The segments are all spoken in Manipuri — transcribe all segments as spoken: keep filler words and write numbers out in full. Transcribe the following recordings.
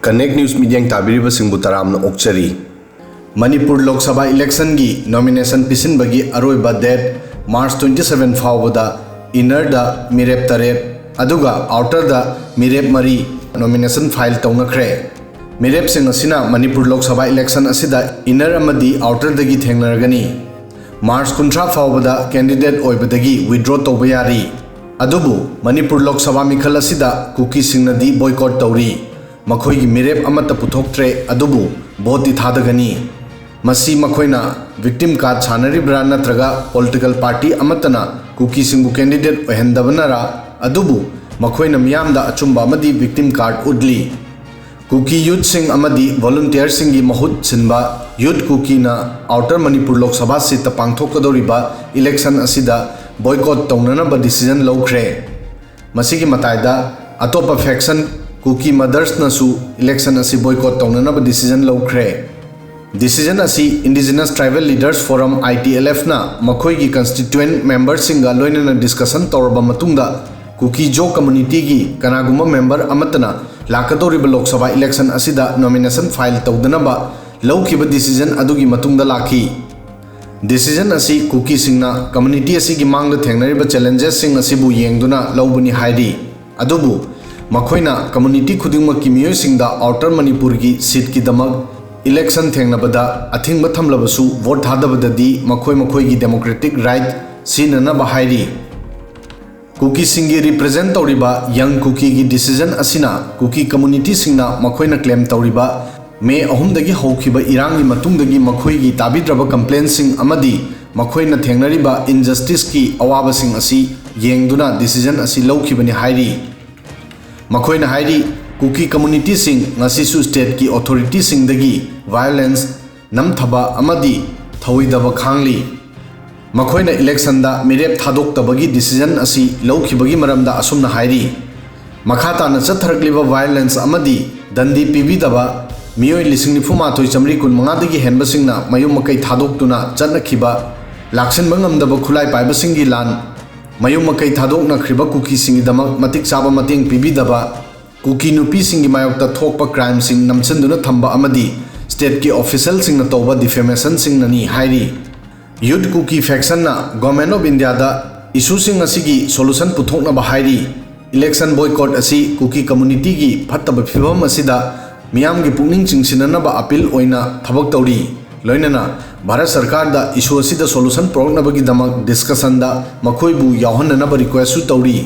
Connect News ꯃꯤꯠꯌꯦꯡ ꯇꯥꯕꯤꯔꯤꯕꯁꯤꯡꯕꯨ ꯇꯔꯥꯝꯅ ꯑꯣꯛꯆꯔꯤ꯫ ꯃꯅꯤꯄꯨꯔ ꯂꯣꯛ ꯁꯚꯥ ꯏꯂꯦꯛꯁꯟꯒꯤ ꯅꯣꯃꯤꯅꯦꯁꯟ ꯄꯤꯁꯤꯟꯕꯒꯤ ꯑꯔꯣꯏꯕ ꯗꯦꯠ ꯃꯥꯔꯆ twenty seven ꯐꯥꯎꯕꯗ ꯏꯟꯅꯔꯗ ꯃꯤꯔꯦꯞ ꯇꯔꯦꯠ ꯑꯗꯨꯒ ꯑꯥꯎꯇꯔꯗ ꯃꯤꯔꯦꯞ ꯃꯔꯤ ꯅꯣꯃꯤꯅꯦꯁꯟ ꯐꯥꯏꯜ ꯇꯧꯅꯈ꯭ꯔꯦ꯫ ꯃꯤꯔꯦꯞꯁꯤꯡ ꯑꯁꯤꯅ ꯃꯅꯤꯄꯨꯔ ꯂꯣꯛ ꯁꯚꯥ ꯏꯂꯦꯛꯁꯟ ꯑꯁꯤꯗ ꯏꯟꯅꯔ ꯑꯃꯗꯤ ꯑꯥꯎꯇꯔꯗꯒꯤ ꯊꯦꯡꯅꯔꯒꯅꯤ꯫ ꯃꯥꯔꯆ ꯀꯨꯟꯊ꯭ꯔꯥ ꯐꯥꯎꯕꯗ ꯀꯦꯟꯗꯤꯗꯦꯠ ꯑꯣꯏꯕꯗꯒꯤ ꯋꯤꯗ꯭ꯔꯣ ꯇꯧꯕ ꯌꯥꯔꯤ꯫ ꯑꯗꯨꯕꯨ ꯃꯅꯤꯄꯨꯔ ꯂꯣꯛ ꯁꯚꯥ ꯃꯤꯈꯜ ꯑꯁꯤꯗ ꯀꯨꯀꯤꯁꯤꯡꯅꯗꯤ ꯕꯣꯏꯀꯣꯠ ꯇꯧꯔꯤ꯫ ꯃꯈꯣꯏꯒꯤ ꯃꯤꯔꯦꯞ ꯑꯃꯠꯇ ꯄꯨꯊꯣꯛꯇ꯭ꯔꯦ, ꯑꯗꯨꯕꯨ ꯚꯣꯠꯇꯤ ꯊꯥꯗꯒꯅꯤ꯫ ꯃꯁꯤ ꯃꯈꯣꯏꯅ ꯚꯤꯛꯇꯤꯝ ꯀꯥꯔꯗ ꯁꯥꯟꯅꯔꯤꯕ꯭ꯔꯥ ꯅꯠꯇ꯭ꯔꯒ ꯄꯣꯂꯤꯇꯤꯀꯦꯜ ꯄꯥꯔꯇꯤ ꯑꯃꯠꯇꯅ ꯀꯨꯀꯤꯁꯤꯡꯕꯨ ꯀꯦꯟꯗꯤꯗꯦꯠ ꯑꯣꯏꯍꯟꯗꯕꯅꯔꯥ? ꯑꯗꯨꯕꯨ ꯃꯈꯣꯏꯅ ꯃꯤꯌꯥꯝꯗ ꯑꯆꯨꯝꯕ ꯑꯃꯗꯤ ꯚꯤꯛꯇꯤꯝ ꯀꯥꯔꯗ ꯎꯠꯂꯤ꯫ ꯀꯨꯀꯤ ꯌꯨꯠꯁꯤꯡ ꯑꯃꯗꯤ ꯚꯣꯂꯨꯟꯇꯤꯌꯔꯁꯤꯡꯒꯤ ꯃꯍꯨꯠ ꯁꯤꯟꯕ ꯌꯨꯠ ꯀꯨꯀꯤꯅ ꯑꯥꯎꯇꯔ ꯃꯅꯤꯄꯨꯔ ꯂꯣꯛ ꯁꯚꯥ ꯁꯤꯠꯇ ꯄꯥꯡꯊꯣꯛꯀꯗꯧꯔꯤꯕ ꯏꯂꯦꯛꯁꯟ ꯑꯁꯤꯗ ꯕꯣꯏꯀꯣꯠ ꯇꯧꯅꯅꯕ ꯗꯤꯁꯤꯖꯟ ꯂꯧꯈ꯭ꯔꯦ꯫ ꯃꯁꯤꯒꯤ ꯃꯇꯥꯏꯗ ꯑꯇꯣꯞꯄ ꯐꯦꯛꯁꯟ ꯀꯨꯀꯤ ꯃꯗꯔꯁꯅꯁꯨ ꯏꯂꯦꯛꯁꯟ ꯑꯁꯤ ꯕꯣꯏꯀꯣꯠ ꯇꯧꯅꯅꯕ ꯗꯤꯁꯤꯖꯟ ꯂꯧꯈ꯭ꯔꯦ꯫ ꯗꯤꯁꯤꯖꯟ ꯑꯁꯤ Indigenous Tribal Leaders Forum, I T L F, ꯅ ꯃꯈꯣꯏꯒꯤ ꯀꯟꯁꯇꯤꯇ꯭ꯌꯨꯌꯦꯟ ꯃꯦꯝꯕꯔꯁꯤꯡꯒ ꯂꯣꯏꯅꯅ ꯗꯤꯁꯀꯁꯟ ꯇꯧꯔꯕ ꯃꯇꯨꯡꯗ ꯀꯨꯀꯤ ꯖꯣ ꯀꯝꯃꯨꯅꯤꯇꯤꯒꯤ ꯀꯅꯥꯒꯨꯝꯕ ꯃꯦꯝꯕꯔ ꯑꯃꯠꯇꯅ ꯂꯥꯛꯀꯗꯧꯔꯤꯕ ꯂꯣꯛ ꯁꯚꯥ ꯏꯂꯦꯛꯁꯟ ꯑꯁꯤꯗ ꯅꯣꯃꯤꯅꯦꯁꯟ ꯐꯥꯏꯜ ꯇꯧꯗꯅꯕ ꯂꯧꯈꯤꯕ ꯗꯤꯁꯤꯖꯟ ꯑꯗꯨꯒꯤ ꯃꯇꯨꯡꯗ ꯂꯥꯛꯈꯤ꯫ ꯗꯤꯁꯤꯖꯟ ꯑꯁꯤ ꯀꯨꯀꯤꯁꯤꯡꯅ ꯀꯝꯃꯨꯅꯤꯇꯤ ꯑꯁꯤꯒꯤ ꯃꯥꯡꯗ ꯊꯦꯡꯅꯔꯤꯕ ꯆꯦꯂꯦꯟꯖꯦꯁꯁꯤꯡ ꯑꯁꯤꯕꯨ ꯌꯦꯡꯗꯨꯅ ꯂꯧꯕꯅꯤ ꯍꯥꯏꯔꯤ꯫ ꯑꯗꯨꯕꯨ ꯃꯈꯣꯏꯅ ꯀꯝꯃꯨꯅꯤꯇꯤ ꯈꯨꯗꯤꯡꯃꯛꯀꯤ ꯃꯤꯑꯣꯏꯁꯤꯡꯗ ꯑꯥꯎꯇꯔ ꯃꯅꯤꯄꯨꯔꯒꯤ ꯁꯤꯠꯀꯤꯗꯃꯛ ꯏꯂꯦꯛꯁꯟ ꯊꯦꯡꯅꯕꯗ ꯑꯊꯤꯡꯕ ꯊꯝꯂꯕꯁꯨ ꯚꯣꯠ ꯊꯥꯗꯕꯗꯗꯤ ꯃꯈꯣꯏ ꯃꯈꯣꯏꯒꯤ ꯗꯦꯃꯣꯀ꯭ꯔꯦꯇꯤꯛ ꯔꯥꯏꯠ ꯁꯤꯖꯤꯟꯅꯅꯕ ꯍꯥꯏꯔꯤ꯫ ꯀꯨꯀꯤꯁꯤꯡꯒꯤ ꯔꯤꯄ꯭ꯔꯖꯦꯟ ꯇꯧꯔꯤꯕ ꯌꯪ ꯀꯨꯀꯤꯒꯤ ꯗꯤꯁꯤꯖꯟ ꯑꯁꯤꯅ ꯀꯨꯀꯤ ꯀꯝꯃꯨꯅꯤꯇꯤꯁꯤꯡꯅ ꯃꯈꯣꯏꯅ ꯀ꯭ꯂꯦꯝ ꯇꯧꯔꯤꯕ ꯃꯦ ꯑꯍꯨꯝꯗꯒꯤ ꯍꯧꯈꯤꯕ ꯏꯔꯥꯡꯒꯤ ꯃꯇꯨꯡꯗꯒꯤ ꯃꯈꯣꯏꯒꯤ ꯇꯥꯕꯤꯗ꯭ꯔꯕ ꯀꯝꯄ꯭ꯂꯦꯟꯁꯤꯡ ꯑꯃꯗꯤ ꯃꯈꯣꯏꯅ ꯊꯦꯡꯅꯔꯤꯕ ꯏꯟꯖꯁꯇꯤꯁꯀꯤ ꯑꯋꯥꯕꯁꯤꯡ ꯑꯁꯤ ꯌꯦꯡꯗꯨꯅ ꯗꯤꯁꯤꯖꯟ ꯑꯁꯤ ꯂꯧꯈꯤꯕꯅꯤ ꯍꯥꯏꯔꯤ꯫ ꯃꯈꯣꯏꯅ ꯍꯥꯏꯔꯤ, ꯀꯨꯀꯤ ꯀꯝꯃꯨꯅꯤꯇꯤꯁꯤꯡ ꯉꯁꯤꯁꯨ ꯁ꯭ꯇꯦꯠꯀꯤ ꯑꯣꯊꯣꯔꯤꯇꯤꯁꯤꯡꯗꯒꯤ ꯚꯥꯏꯑꯣꯂꯦꯟꯁ, ꯅꯝꯊꯕ ꯑꯃꯗꯤ ꯊꯧꯑꯣꯏꯗꯕ ꯈꯥꯡꯂꯤ꯫ ꯃꯈꯣꯏꯅ ꯏꯂꯦꯛꯁꯟꯗ ꯃꯤꯔꯦꯞ ꯊꯥꯗꯣꯛꯇꯕꯒꯤ ꯗꯤꯁꯤꯖꯟ ꯑꯁꯤ ꯂꯧꯈꯤꯕꯒꯤ ꯃꯔꯝꯗ ꯑꯁꯨꯝꯅ ꯍꯥꯏꯔꯤ, ꯃꯈꯥ ꯇꯥꯅ ꯆꯠꯊꯔꯛꯂꯤꯕ ꯚꯥꯏꯑꯣꯂꯦꯟꯁ ꯑꯃꯗꯤ ꯗꯟꯗꯤ ꯄꯤꯕꯤꯗꯕ ꯃꯤꯑꯣꯏ ꯂꯤꯁꯤꯡ ꯅꯤꯐꯨ ꯃꯥꯊꯣꯏ ꯆꯥꯃꯔꯤ ꯀꯨꯟ ꯃꯉꯥꯗꯒꯤ ꯍꯦꯟꯕꯁꯤꯡꯅ ꯃꯌꯨꯝ ꯃꯀꯩ ꯊꯥꯗꯣꯛꯇꯨꯅ ꯆꯠꯅꯈꯤꯕ ꯂꯥꯛꯁꯤꯟꯕ ꯉꯝꯗꯕ ꯈꯨꯠꯂꯥꯏ ꯄꯥꯏꯕꯁꯤꯡꯒꯤ ꯂꯥꯟ, ꯃꯌꯨꯝ ꯃꯀꯩ ꯊꯥꯗꯣꯛꯅꯈ꯭ꯔꯤꯕ ꯀꯨꯀꯤꯁꯤꯡꯒꯤꯗꯃꯛ ꯃꯇꯤꯛ ꯆꯥꯕ ꯃꯇꯦꯡ ꯄꯤꯕꯤꯗꯕ, ꯀꯨꯀꯤ ꯅꯨꯄꯤꯁꯤꯡꯒꯤ ꯃꯥꯌꯣꯛꯇ ꯊꯣꯛꯄ crimeꯁꯤꯡ ꯅꯝꯁꯤꯟꯗꯨꯅ ꯊꯝꯕ ꯑꯃꯗꯤ stateꯀꯤ officialꯁꯤꯡꯅ ꯇꯧꯕ defamationꯁꯤꯡꯅꯅꯤ ꯍꯥꯏꯔꯤ꯫ Youth Kuki factionꯅ Government of Indiaꯗ issueꯁꯤꯡ ꯑꯁꯤꯒꯤ solution ꯄꯨꯊꯣꯛꯅꯕ ꯍꯥꯏꯔꯤ꯫ Election boycott ꯑꯁꯤ ꯀꯨꯀꯤ communityꯒꯤ ꯐꯠꯇꯕ ꯐꯤꯕꯝ ꯑꯁꯤꯗ ꯃꯤꯌꯥꯝꯒꯤ ꯄꯨꯛꯅꯤꯡ ꯆꯤꯡꯁꯤꯟꯅꯅꯕ appeal ꯑꯣꯏꯅ ꯊꯕꯛ ꯇꯧꯔꯤ꯫ ꯂꯣꯏꯅꯅ ꯚꯥꯔꯠ ꯁꯔꯀꯥꯔꯗ issue ꯑꯁꯤꯗ solution ꯄꯨꯔꯛꯅꯕꯒꯤꯗꯃꯛ discussionꯗ ꯃꯈꯣꯏꯕꯨ ꯌꯥꯎꯍꯟꯅꯅꯕ requestꯁꯨ ꯇꯧꯔꯤ꯫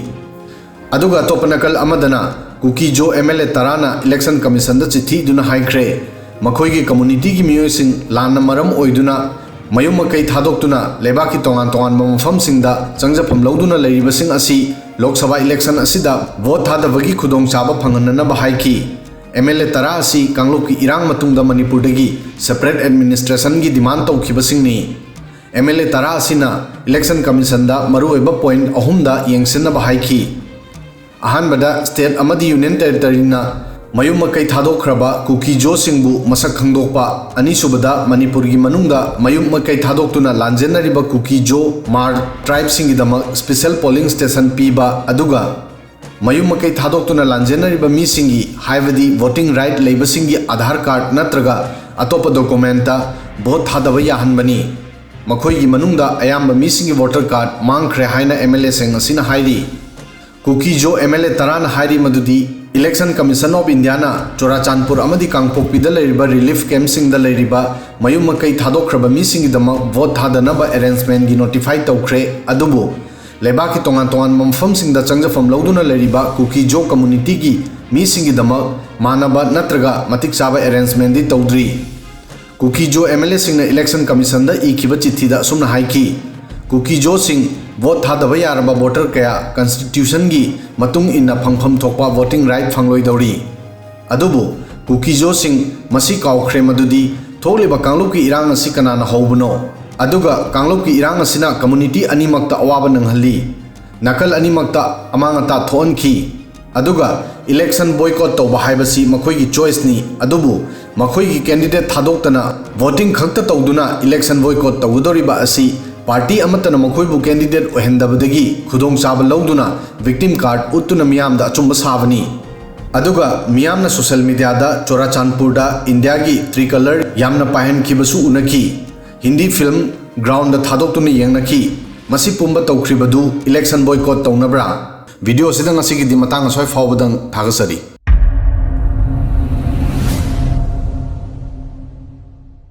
ꯑꯗꯨꯒ ꯑꯇꯣꯞꯄ ꯅꯥꯀꯜ ꯑꯃꯗꯅ ꯀꯨꯀꯤ ꯖꯣ MLA ꯇꯔꯥꯅ Election Commissionꯗ ꯆꯤꯊꯤ ꯏꯗꯨꯅ ꯍꯥꯏꯈ꯭ꯔꯦ, ꯃꯈꯣꯏꯒꯤ communityꯒꯤ ꯃꯤꯑꯣꯏꯁꯤꯡ ꯂꯥꯟꯅ ꯃꯔꯝ ꯑꯣꯏꯗꯨꯅ ꯃꯌꯨꯝ ꯃꯀꯩ ꯊꯥꯗꯣꯛꯇꯨꯅ ꯂꯩꯕꯥꯛꯀꯤ ꯇꯣꯉꯥꯟ ꯇꯣꯉꯥꯟꯕ ꯃꯐꯝꯁꯤꯡꯗ ꯆꯪꯖꯐꯝ ꯂꯧꯗꯨꯅ ꯂꯩꯔꯤꯕꯁꯤꯡ ꯑꯁꯤ ꯂꯣꯛ ꯁꯚꯥ election ꯑꯁꯤꯗ vote ꯊꯥꯗꯕꯒꯤ ꯈꯨꯗꯣꯡꯆꯥꯕ ꯐꯪꯍꯟꯅꯅꯕ ꯍꯥꯏꯈꯤ꯫ MLA ꯇꯔꯥ ꯑꯁꯤ ꯀꯥꯡꯂꯨꯞꯀꯤ ꯏꯔꯥꯡ ꯃꯇꯨꯡꯗ ꯃꯅꯤꯄꯨꯔꯗꯒꯤ separate administrationꯒꯤ demand ꯇꯧꯈꯤꯕꯁꯤꯡꯅꯤ꯫ MLA ꯇꯔꯥ ꯑꯁꯤꯅ Election Commissionꯗ ꯃꯔꯨꯑꯣꯏꯕ point ꯑꯍꯨꯝꯗ ꯌꯦꯡꯁꯤꯟꯅꯕ ꯍꯥꯏꯈꯤ꯫ ꯑꯍꯥꯟꯕꯗ, state ꯑꯃꯗꯤ union territoryꯅ ꯃꯌꯨꯝ ꯃꯀꯩ ꯊꯥꯗꯣꯛꯈ꯭ꯔꯕ ꯀꯨꯀꯤ ꯖꯣꯁꯤꯡꯕꯨ ꯃꯁꯛ ꯈꯪꯗꯣꯛꯄ꯫ ꯑꯅꯤꯁꯨꯕꯗ, ꯃꯅꯤꯄꯨꯔꯒꯤ ꯃꯅꯨꯡꯗ ꯃꯌꯨꯝ ꯃꯀꯩ ꯊꯥꯗꯣꯛꯇꯨꯅ ꯂꯥꯟꯖꯦꯟꯅꯔꯤꯕ ꯀꯨꯀꯤ ꯖꯣ, ꯃꯥꯔ tribeꯁꯤꯡꯒꯤꯗꯃꯛ special polling station ꯄꯤꯕ, ꯑꯗꯨꯒ ꯃꯌꯨꯝ ꯃꯀꯩ ꯊꯥꯗꯣꯛꯇꯨꯅ ꯂꯥꯟꯖꯦꯟꯅꯔꯤꯕ ꯃꯤꯁꯤꯡꯒꯤ, ꯍꯥꯏꯕꯗꯤ voting right ꯂꯩꯕꯁꯤꯡꯒꯤ Aadhaar card ꯅꯠꯇ꯭ꯔꯒ ꯑꯇꯣꯞꯄ documentꯇ vote ꯊꯥꯗꯕ ꯌꯥꯍꯟꯕꯅꯤ꯫ ꯃꯈꯣꯏꯒꯤ ꯃꯅꯨꯡꯗ ꯑꯌꯥꯝꯕ ꯃꯤꯁꯤꯡꯒꯤ voter card ꯃꯥꯡꯈ꯭ꯔꯦ ꯍꯥꯏꯅ MLAꯁꯤꯡ ꯑꯁꯤꯅ ꯍꯥꯏꯔꯤ꯫ ꯀꯨꯀꯤ ꯖꯣ MLA ꯇꯔꯥꯅ ꯍꯥꯏꯔꯤ ꯃꯗꯨꯗꯤ Election Commission of Indiaꯅ ꯆꯨꯔꯥꯆꯥꯟꯄꯨꯔ ꯑꯃꯗꯤ ꯀꯥꯡꯄꯣꯛꯄꯤꯗ ꯂꯩꯔꯤꯕ relief campꯁꯤꯡꯗ ꯂꯩꯔꯤꯕ ꯃꯌꯨꯝ ꯃꯀꯩ ꯊꯥꯗꯣꯛꯈ꯭ꯔꯕ ꯃꯤꯁꯤꯡꯒꯤꯗꯃꯛ vote ꯊꯥꯗꯅꯕ arrangementꯒꯤ notify ꯇꯧꯈ꯭ꯔꯦ, ꯑꯗꯨꯕꯨ ꯂꯩꯕꯥꯛꯀꯤ ꯇꯣꯉꯥꯟ ꯇꯣꯉꯥꯟꯕ ꯃꯐꯝꯁꯤꯡꯗ ꯆꯪꯖꯐꯝ ꯂꯧꯗꯨꯅ ꯂꯩꯔꯤꯕ ꯀꯨꯀꯤ ꯖꯣ communityꯒꯤ ꯃꯤꯁꯤꯡꯒꯤꯗꯃꯛ ꯃꯥꯟꯅꯕ ꯅꯠꯇ꯭ꯔꯒ ꯃꯇꯤꯛ ꯆꯥꯕ arrangementꯗꯤ ꯇꯧꯗ꯭ꯔꯤ꯫ ꯀꯨꯀꯤ ꯖꯣ MLAꯁꯤꯡꯅ Election Commissionꯗ ꯏꯈꯤꯕ ꯆꯤꯊꯤꯗ ꯑꯁꯨꯝꯅ ꯍꯥꯏꯈꯤ, ꯀꯨꯀꯤ ꯖꯣꯁꯤꯡ vote ꯊꯥꯗꯕ ꯌꯥꯔꯕ voter ꯀꯌꯥ constitutionꯒꯤ ꯃꯇꯨꯡ ꯏꯟꯅ ꯐꯪꯐꯝ ꯊꯣꯛꯄ voting right ꯐꯪꯂꯣꯏꯗꯧꯔꯤ꯫ ꯑꯗꯨꯕꯨ ꯀꯨꯀꯤ ꯖꯣꯁꯤꯡ ꯃꯁꯤ ꯀꯥꯎꯈ꯭ꯔꯦ ꯃꯗꯨꯗꯤ ꯊꯣꯛꯂꯤꯕ ꯀꯥꯡꯂꯨꯞꯀꯤ ꯏꯔꯥꯡ ꯑꯁꯤ ꯀꯅꯥꯅ ꯍꯧꯕꯅꯣ? ꯑꯗꯨꯒ ꯀꯥꯡꯂꯨꯞꯀꯤ ꯏꯔꯥꯡ ꯑꯁꯤꯅ community ꯑꯅꯤꯃꯛꯇ ꯑꯋꯥꯕ ꯅꯪꯍꯜꯂꯤ꯫ ꯅꯥꯀꯜ ꯑꯅꯤꯃꯛꯇ ꯑꯃꯥꯡ ꯑꯇꯥ ꯊꯣꯛꯍꯟꯈꯤ꯫ ꯑꯗꯨꯒ election boycott ꯇꯧꯕ ꯍꯥꯏꯕꯁꯤ ꯃꯈꯣꯏꯒꯤ choiceꯅꯤ, ꯑꯗꯨꯕꯨ ꯃꯈꯣꯏꯒꯤ candidate ꯊꯥꯗꯣꯛꯇꯅ voting ꯈꯛꯇ ꯇꯧꯗꯨꯅ election boycott ꯇꯧꯒꯗꯧꯔꯤꯕ ꯑꯁꯤ party ꯑꯃꯠꯇꯅ ꯃꯈꯣꯏꯕꯨ candidate ꯑꯣꯏꯍꯟꯗꯕꯗꯒꯤ ꯈꯨꯗꯣꯡꯆꯥꯕ ꯂꯧꯗꯨꯅ victim card ꯎꯠꯇꯨꯅ ꯃꯤꯌꯥꯝꯗ ꯑꯆꯨꯝꯕ ꯁꯥꯕꯅꯤ꯫ ꯑꯗꯨꯒ ꯃꯤꯌꯥꯝꯅ social media ꯗ ꯆꯨꯔꯥꯆꯥꯟꯄꯨꯔꯗ ꯏꯟꯗꯤꯌꯥꯒꯤ tricolour ꯌꯥꯝꯅ ꯄꯥꯏꯍꯟꯈꯤꯕꯁꯨ ꯎꯅꯈꯤ꯫ ꯍꯤꯟꯗꯤ film ground ꯗ ꯊꯥꯗꯣꯛꯇꯨꯅ ꯌꯦꯡꯅꯈꯤ꯫ ꯃꯁꯤ ꯄꯨꯝꯕ ꯇꯧꯈ꯭ꯔꯤꯕꯗꯨ election boycott ꯇꯧꯅꯕ꯭ꯔꯥ? Video ꯑꯁꯤꯗ ꯉꯁꯤꯒꯤꯗꯤ ꯃꯇꯥꯡ ꯑꯁ꯭ꯋꯥꯏ ꯐꯥꯎꯕꯗꯪ ꯊꯥꯒꯠꯆꯔꯤ꯫